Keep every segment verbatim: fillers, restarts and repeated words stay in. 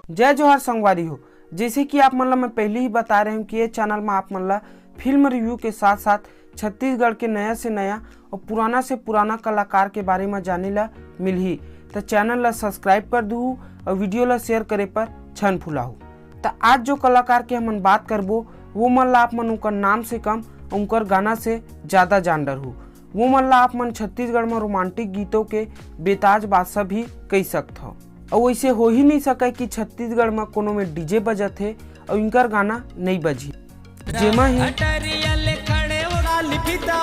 जय जोहार संगवारी हो, जैसे कि आप मन ला मैं पहले ही बता रहे हूँ कि ये चैनल में आप मन ला फिल्म रिव्यू के साथ साथ छत्तीसगढ़ के नया से नया और पुराना से पुराना कलाकार के बारे में जाने ला मिलही। तो चैनल ला सब्सक्राइब कर दूहू और वीडियो ला शेयर करे पर छन फुलाहू। तो आज जो कलाकार के हमन बात करबो, वो मन ला आप मन उनकर नाम से कम और उनकर गाना से ज्यादा जान डरहू। वो मन ला आप मन छत्तीसगढ़ में रोमांटिक गीतों के बेताज बादशाह भी कह सकत हो। और वैसे हो ही नहीं सके कि छत्तीसगढ़ में कोनो में डीजे बजत हे और इनकर गाना नहीं बजी। जेमा ही अटरिया ले खड़े उड़ा लिपिता,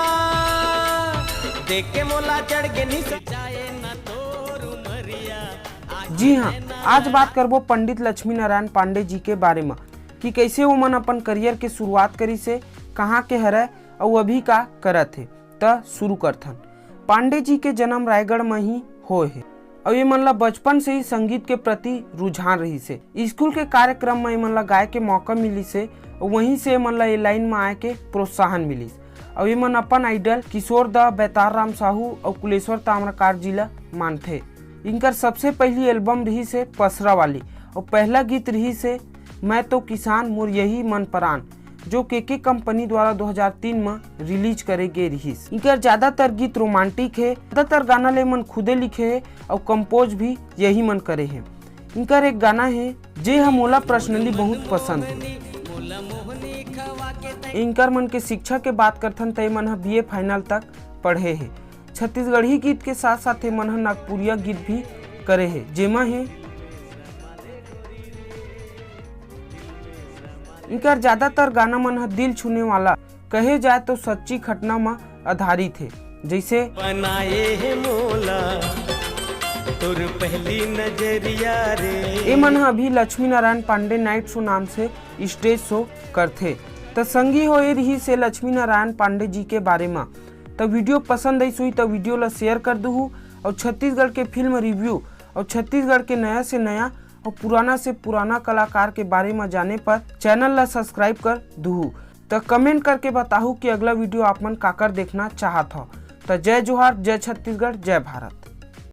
देख के मोला चढ़ के निस जाए ना तोर उमरिया। जी हाँ, आज बात करबो पंडित लक्ष्मी नारायण पांडे जी के बारे में कि कैसे वो मन अपन करियर के शुरुआत करी से, कहाँ के हरय और अभी का करत हे। त शुरू करथन। पांडे जी के जन्म रायगढ़ में ही होए हे और ये मन ला बचपन से ही संगीत के प्रति रुझान रहिस हे। स्कूल के कार्यक्रम में ये मन ला गाय के मौका मिलिस हे और वहीं से ये मन ला ये लाइन में आए के प्रोत्साहन मिलिस। और ये मन अपन आइडल किशोर दा, बैतार राम साहू और कुलेश्वर ताम्रकार जी ला मानथे। इनकर सबसे पहली एल्बम रहिस हे पसरा वाली और पहला गीत रहिस हे मैं तो किसान मोर यही मन परान, जो केके कंपनी द्वारा दो हज़ार तीन में रिलीज करे गे रिहिस। इनकर ज्यादातर गीत रोमांटिक हे, ज्यादातर गाना ले मन खुदे लिखे हे और कंपोज भी यही मन करे हे। इनकर एक गाना हे जे ह मोला पर्सनली बहुत पसंद हे। इनकर मन के शिक्षा के बात करथन त ये मन ह बीए फाइनल तक पढ़े हे। छत्तीसगढ़ी गीत के साथ साथ ये मन ह नागपुरिया गीत भी करे हे, जेमा हे इनकर ज्यादातर गाना मन ह दिल छूने वाला, कहे जाए तो सच्ची घटना म आधारित हे, जैसे बनाए हे मोला तोर पहली नजरिया रे। ए मन ह अभी लक्ष्मी नारायण पांडे नाइट शो नाम से स्टेज शो करथे। त संगी हो, ए रिहिस हे लक्ष्मी नारायण पांडे जी के बारे म। त वीडियो पसंद आइस होही त वीडियो ला शेयर कर दुहू और छत्तीसगढ़ के फिल्म रिव्यू और छत्तीसगढ़ के नया से नया और पुराना से पुराना कलाकार के बारे म जाने पर चैनल ला सब्सक्राइब कर दुहू। त कमेंट करके बताहू कि अगला वीडियो आप मन काकर देखना चाहत हो। त जय जोहार, जय छत्तीसगढ़, जय भारत।